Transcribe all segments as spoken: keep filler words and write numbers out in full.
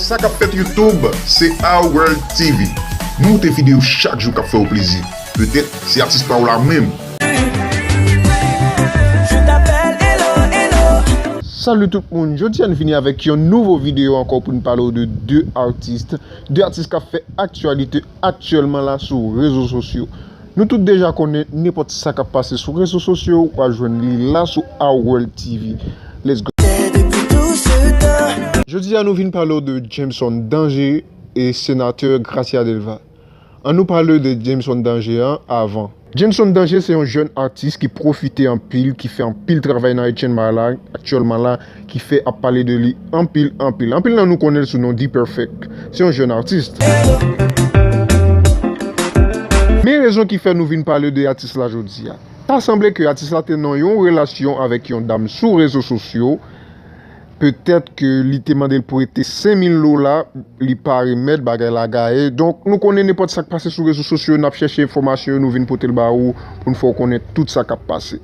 Sa k ap fèt YouTube, se Our World T V. Nou moute videyo chak jou k ap fè w plezi. Petèt, se atis pa w la menm. Salut tout moun, jodi a n vini avèk yon nouvo videyo ankò pou n pale w de de atis, de atis k ap fè aktyalite aktyèlman la sou rezo sosyo. Nou tout deja konnen nenpòt sa k ap pase sou rezo sosyo, w a jwenn li la sou Our World T V. Let's go. Jodi a nou vin pale w de Jameson Danger e senatè Gracia Delva. An nou pale de Jameson Danger an avan. Jameson Danger se yon jèn atis ki pwofite anpil, ki fè anpil travay nan H and M la, aktyèlman la, ki fè ap pale de li anpil, anpil. Anpil nan nou konnen l sou non D-Perfect. Se yon jèn atis. Men rezon ki fè nou vin pale de atis la jodi a. Ta sanble ke atis la te nan yon relasyon avèk yon dam sou rezo sosyo. Petèt ke li te mande l prete senk mil dola, li pa remèt, bagay la gaye. Donk, nou konnen nenpòt sa k pase sou rezo sosyo, n ap chèche enfòmasyon yo, nou vin pote l ba ou pou n fè w konnen tout sa k ap pase.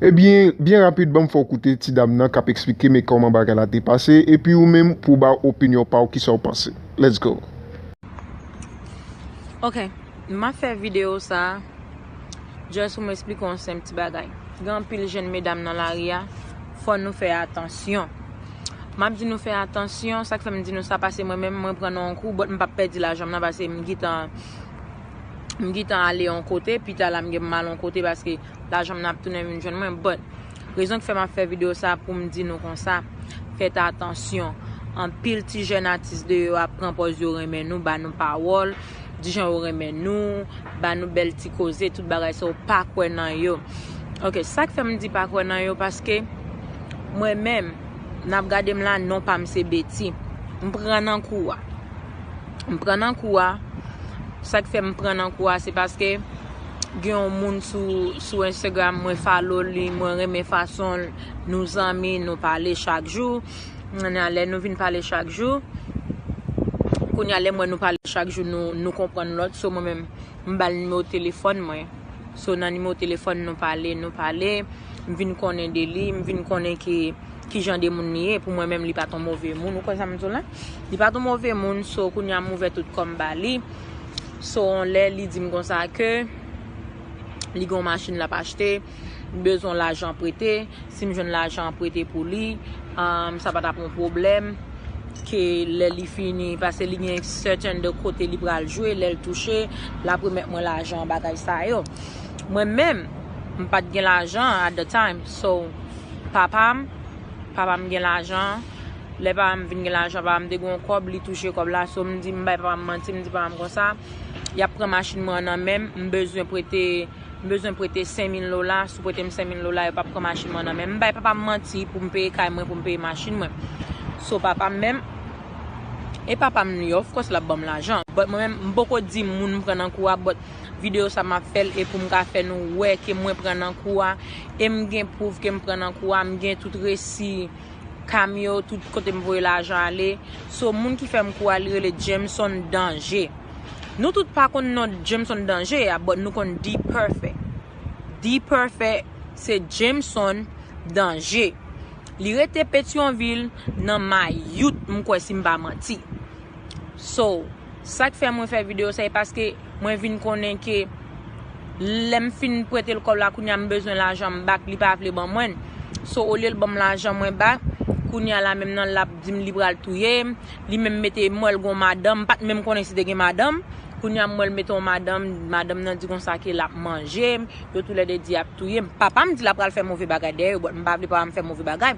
Ebyen, byen rapid, ban m fè w koute ti dam nan k ap eksplike men kòman bagay la te pase, epi ou menm pou w ba opinyon pa w, kisa w panse. Let's go. Ok, m ap fè videyo sa a just pou m eksplike yon senp ti bagay. Gen anpil jèn medam nan lari a, fò nou fè atansyon. M ap di nou fè atansyon, sa k fè m di nou sa, paske mwen menm, mwen pran nan yon kou, but m p ap pèdi lajan m nan, paske m gentan, m gentan ale yon kote, pita la m gen pou m al yon kote, paske lajan m nan ap tounen vin jwenn mwen, but rezon ki fè m ap fè videyo sa pou m di nou konsa, fèt atansyon. Anpil ti jèn atis deyò ap pran pòz yo renmen nou, ba nou pawòl, di jan yo renmen nou, ba nou bèl ti koze, tout bagay sa yo pa kwè nan yo. Ok, sa k fè m di pa kwè nan yo, paske mwen menm, n ap gade m la, non pa m se Betty. M pran nan kou a. M pran nan kou a. Sa k fè m pran nan kou a, se paske gen yon moun sou, sou Instagram, mwen follow li, mwen renmen fason l, nou zanmi, nou pale chak jou. Kounye a lè nou vin pale chak jou, kounye a lè m wè nou pale chak jou, nou, nou konprann lòt. So mwen menm, m ba l nimewo telefòn mwen. So nan nimewo telefòn nou pale, nou pale, m vin konnen de li, m vin konnen ki, ki jan de moun li ye. Pou mwen menm, li pa t yon move moun, ou konn sa m di w la? Li pa t yon move moun, so kounye a m ouvè tout kò m ba li. So yon lè, li di m konsa ke li gen yon machin l ap achte, li bezwen yon lajan prete, si m jwenn lajan an prete pou li, um, sa pa t ap yon pwoblèm, ke lè li fini, paske li gen certain de kote li pral jwe, lè l touche, l ap remèt mwen lajan, bagay sa yo. Mwen menm, m pa t gen lajan at the time, so papa m, papa m gen lajan, lè papa m vin gen lajan, papa m te gen yon kòb, li touche kòb la, so m di, m bay papa m manti, m di papa m konsa, y ap pran machin mwen an nan men m, m bezwen prete M bezwen prete senk mil dola, si w prete m senk mil dola, yo p ap pran machin mwen nan men m. M bay papa m manti pou m peye kay mwen, pou m peye machin mwen. So papa m menm, e papa m li, of course l ap ban m lajan. But mwen menm, m poko di moun m pran nan kou a, but videyo sa m ap fè l e pou m ka fè nou wè ke mwen pran nan kou a, e m gen pwouv ke m pran nan kou a, m gen tout resi ka m yo, tout kote m voye lajan ale. So moun ki fè m kou a, li rele Jameson Danger. Nou tout pa konn non Jameson Danger a, but nou konn D-Perfect. D-Perfect se Jameson Danger. Li rete Petyonvil nan Mayout, m kwè si m pa manti. So, sa k fè mwen fè videyo sa, e paske mwen vin konnen ke lè m fin prete l kòb la, kounye a m bezwen lajan m back, li pa vle ban mwen l. So, olye l ban m lajan mwen back, kounye a la menm nan l ap di m li pral touye m, li menm mete m wè l gon madanm, m pa t menm konnen si te gen madanm. Kounye a m wè l mete yon madanm, madanm nan di konsa ke l ap manje m, yo toulède di y ap touye m. Papa m di l ap pral fè move bagay dèyè yo, but m pa vle papa m fè move bagay.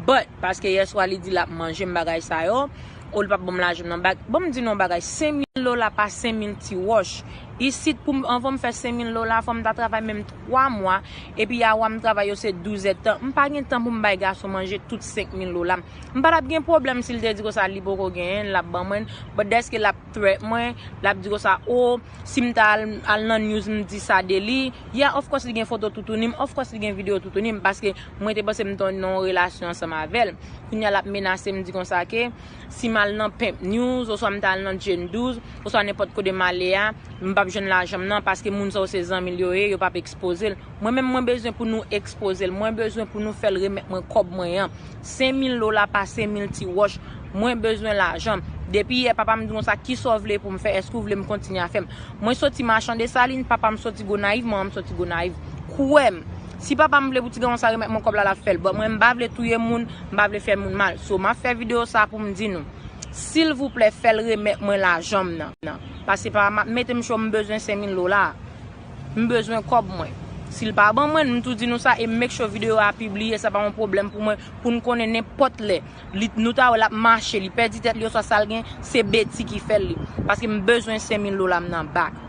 But, paske yèswa li di l ap manje m bagay sa yo, ou li p ap ban m lajan m nan back. Ban m di nou yon bagay, senk mil dola pa senk mil ti wòch. Isit pou m, anvan m fè senk mil dola, fò m ta travay menm twa mwa, epi awa m travay yo se douz èdtan. M pa gen tan pou m bay gason manje tout senk mil dola m. M pa t ap gen pwoblèm si l te di konsa li poko genyen l, l ap ban mwen l, but dèske l ap threat mwen, l ap di konsa, o, si m ta al, al nan news m di sa de li, yeah, of course li gen foto toutouni m, of course li gen videyo toutouni m, paske mwen te panse m t nan yon relasyon ansanm avè l. Kounye a l ap menase m di konsa ke si m al nan Pimp News, oswa m ta al nan Jane douz, oswa nenpòt kote m ale a, m p ap jwenn lajan m nan, paske moun sa yo se zanmi l yo ye, yo p ap ekspoze l. Mwen menm mwen bezwen pou nou ekspoze l, mwen bezwen pou nou fè l remèt mwen kòb mwen an. Senk mil dola pa senk mil ti wòch. Mwen bezwen lajan m. Depi yè, papa m di konsa, kisa w vle pou m fè? Èske w vle m kontinye afè m? Mwen soti Machan Desalin, papa m soti Gonayiv, manman m soti Gonayiv. Kwè m, si papa m vle pou ti gason sa remèt mwen kòb la, l ap fè l. But mwen, m pa vle touye moun, m pa vle fè moun mal. So, m ap fè videyo sa pou m di nou, silvouplè, fè l remèt mwen lajan m nan. Paske papa m ap mete m cho, m bezwen senk mil dola. M bezwen kòb mwen. Si l pa ban mwen, m tou di nou sa, e make sure videyo a pibliye, sa pa yon pwoblèm pou mwen, pou n konnen nenpòt lè. Li, nou ta wè l ap mache, li pèdi tèt li, oswa sa l gen, se Betty ki fè l li. Paske m bezwen senk mil dola m nan back.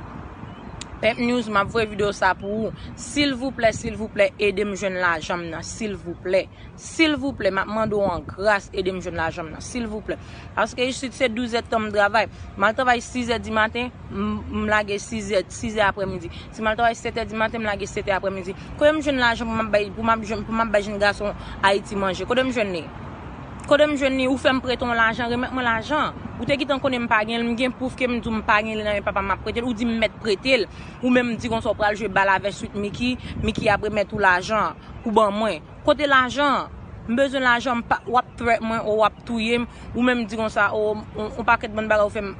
Pep News, m ap voye videyo sa pou ou. Silvouplè, silvouplè, ede m jwenn lajan m nan, silvouplè. Silvouplè, m ap mande w an gras, ede m jwenn lajan m nan, silvouplè. Paske isit se douz èdtan m travay. M al travay sizè di maten, m, m lage sizè, sizè aprèmidi. Si m al travay setè di maten, m lage setè aprèmidi. Kote m jwenn lajan pou m ap bay, pou m ap jwenn, pou m ap bay jenn gason Ayiti manje? Kote m jwenn li? Kote m jwenn li? Ou fè m prete yon lajan, remèt mwen lajan. Ou te gentan konnen m pa gen l, m gen pwouf ke m di w m pa gen li nan men papa m, m ap prete l. Ou di m mèt prete l. Ou menm di konsa w pral jwe bal avè Sweet Micky, Micky ap remèt ou lajan an pou ban mwen. Kote lajan an? M bezwen lajan, m pa, w ap threat mwen, o w ap touye m, ou menm di konsa, o, on, on pakèt bann bagay ou fè m.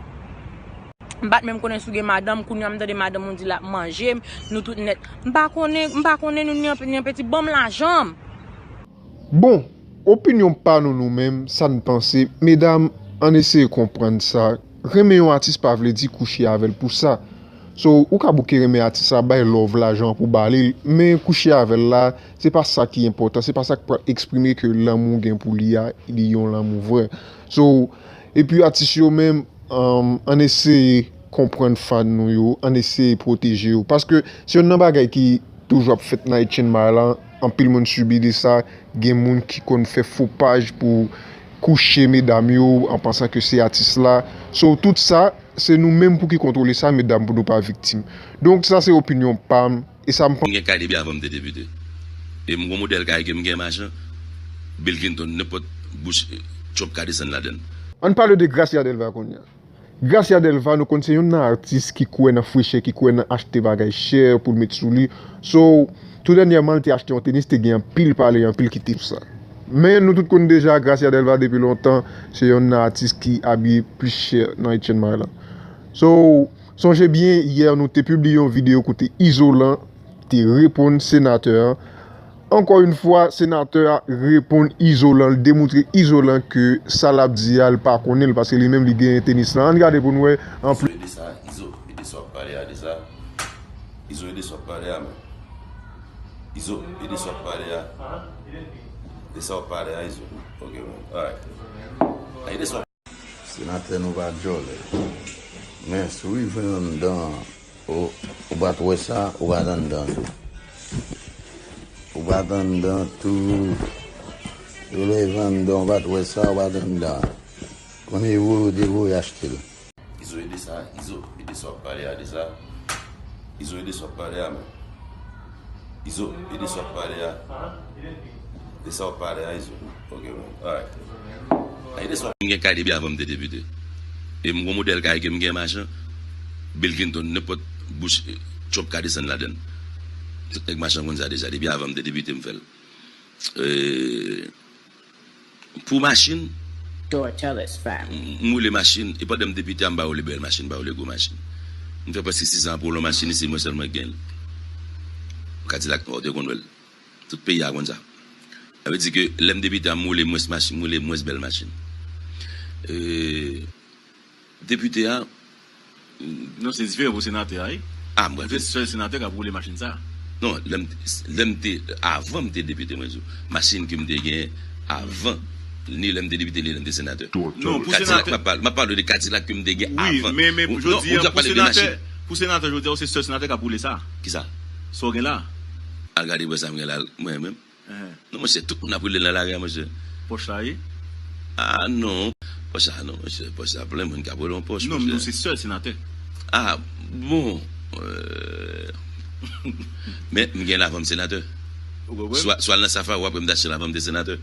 M pa t menm konnen si w gen madanm, kounye a m tande madanm ou di l ap manje m, nou tout nèt. M pa konnen, m pa konnen nou ni anpe, ni anpe ti, ban m lajan m. Bon, opinyon pa nou nou menm, sa n panse, medam, ann eseye konprann sa. Renmen yon atis pa vle di kouche avè l pou sa. So, ou ka bouke renmen atis la, bay love, lajan pou ba li l, men kouche avè l la, se pa sa ki enpòtan, se pa sa k pral eksprime ke lanmou w gen pou li a, li yon lanmou vrè. So, epi atis yo menm, um, ann eseye konprann fan nou yo, ann eseye pwoteje yo. Paske se youn nan bagay ki toujou ap fèt nan Eight Chain Mile la, anpil moun sibi de sa, gen moun ki konn fè fo paj pou kouche medam yo, an pansan ke se atis la. So, tout sa, se nou menm pou ki kontwole sa, medam, pou nou pa viktim. Donk, sa se opinyon pa m, e sa m panse. M gen kay depi avan m te depite. E m gon modèl kay ke m gen machan, Bill Clinton, nenpòt bouch Trump ka desann ladann. Ann pale de Gracia Delva kounye a. Gracia Delva, nou konn se youn nan atis ki kwè nan frechè, ki kwè nan achte bagay chè pou l met sou li. So, tou dènyèman, l te achte yon tenis, te gen anpil pale, anpil ki te sou sa. Men nou tout konn deja, Gracia Delva depi lontan, se youn nan atis ki abiye plis chè nan Eight Chain Mile la. So, sonje byen, yè nou te pibliye yon videyo kote Izolan te reponn senatè an. Ankò yon fwa, senatè a reponn Izolan, l demontre Izolan ke sa l ap di a, l pa konnen l, paske li menm li genyen tenis lan. Ann gade pou n wè anplis. Izo, ede sa, Izo, ede sa w ap pale a, ede sa. Izo, ede sa w ap pale a, men. Izo, ede sa w ap pale a. Ede sa w ap pale a, Izo. Ok, bon, alright. Ede sa w ap Senatè nou pa djòlè. Men si w rive anndan, ou, ou pa t wè sa, ou pa t anndan tou. Ou pa t anndan tou. Ou leve anndan, ou pa t wè sa, ou pa t anndan. Kounye a, ou te voye achte l. Izo ede sa, Izo ede sa w ap pale a, ede sa. Izo ede sa w ap pale a, men. Izo, ede sa w ap pale a. De sa w ap pale a, Izo. Ok, bon. Alright. Ede sa w. M gen kay depi avan m te depite. E m gon modèl kay ke m gen machan. Bill Clinton, nenpòt bouch Trump ka desann ladann. Tout nèg machan konn sa deja. Depi avan m te depite, m fè l. E, Pou machin, m, m woule machin, e pandan m depite a, m pa woule bèl machin, m pa woule gwo machin. M fè prèske sis an pou woule yon machin, se mwen sèlman ki gen l. Kadilak nwa, w te konn wè l. Tout peyi a konn sa. Sa vle di ke lè m depite a, m woule mwens machin, m woule mwens bèl machin. E, Depite a. Non, se diferan pou senatè a, wi. Ah, mwen. Ou se sèl senatè k ap woule machin sa. Non, lè m, lè m te, avan m te depite, mwen di w, machin ke m te genyen avan, ni lè m te depite, ni lè m te senatè. Non, pou senatè. M ap pale, m ap pale de Kadilak ke m te gen avan. Wi, men, men jodi a, pou senatè, pou senatè, jodi a, ou se sèl senatè k ap woule sa. Kisa? Sa w gen la. Al gade wè sa m gen la, mwen menm. Non, monchè, tout moun ap rele nan lari a, monchè. Pòch la ye? Ah, non. Pòch la, non, monchè. Pòch la, plen moun k ap rele yon pòch, monchè. Non, men nou se sèl senatè. Ah, bon. Euh, men, m gen l avan m senatè. Ou konprann? Swa, swa l nan safari, w ap wè m t achte l avan m te senatè.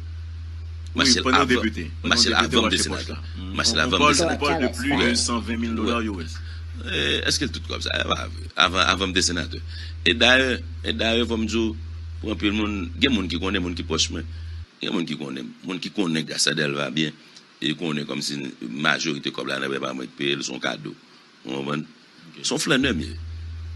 M achte l avan, m achte l avan m te senatè. M achte l avan m te senatè. On parle, on parle de plus de cent vingt mille dollars U S. Eh, èske l tout kòb sa? Eh, pa vre. Avan, avan m te senatè. E dayè, e dayè, fò m di w, pou anpil moun, gen moun ki konnen, moun ki pwòch mwen. Gen moun ki konnen m. Moun ki konnen Gracia Delva byen. E konnen kòmsi majorite kòb la nan men pa mwen k peye l, se yon kado. Ou konprann? Se yon flannè m ye.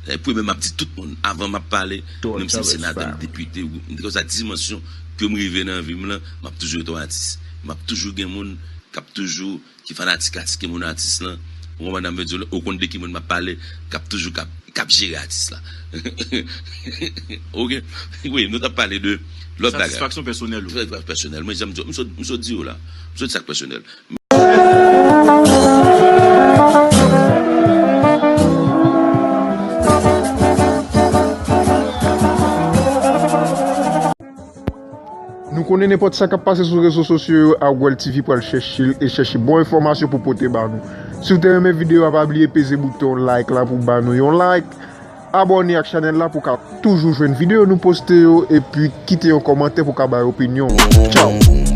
E premye m ap di tout moun, avan m ap pale, menm si m senatè, m depite, m te konsa dimansyon ke m rive nan vi m lan, m ap toujou rete yon atis. M ap toujou gen moun k ap toujou, ki fanatik atis, ki moun atis lan. Ou konprann sa m vle di w la, ou konn de ki moun m ap pale, k ap toujou, k ap, k ap jere atis la. Ok? Wi, nou t ap pale de lòt bagay. Satisfaksyon pèsonèl ou. Satisfaksyon pèsonèl. Mwen, jan m di w, m sot, m sot di w la. M sot di sa k pèsonèl. Nou konnen nenpòt sa k ap pase sou rezo sosyo yo, Argwèl T V pral chèche l e chèche bon enfòmasyon pou pote ba nou. Si w te renmen videyo a, pa bliye peze bouton like la pou ba nou yon like. Abòne ak chanèl la pou w ka toujou jwenn videyo nou poste yo, epi kite yon kòmantè pou w ka bay opinyon w. Tchaw!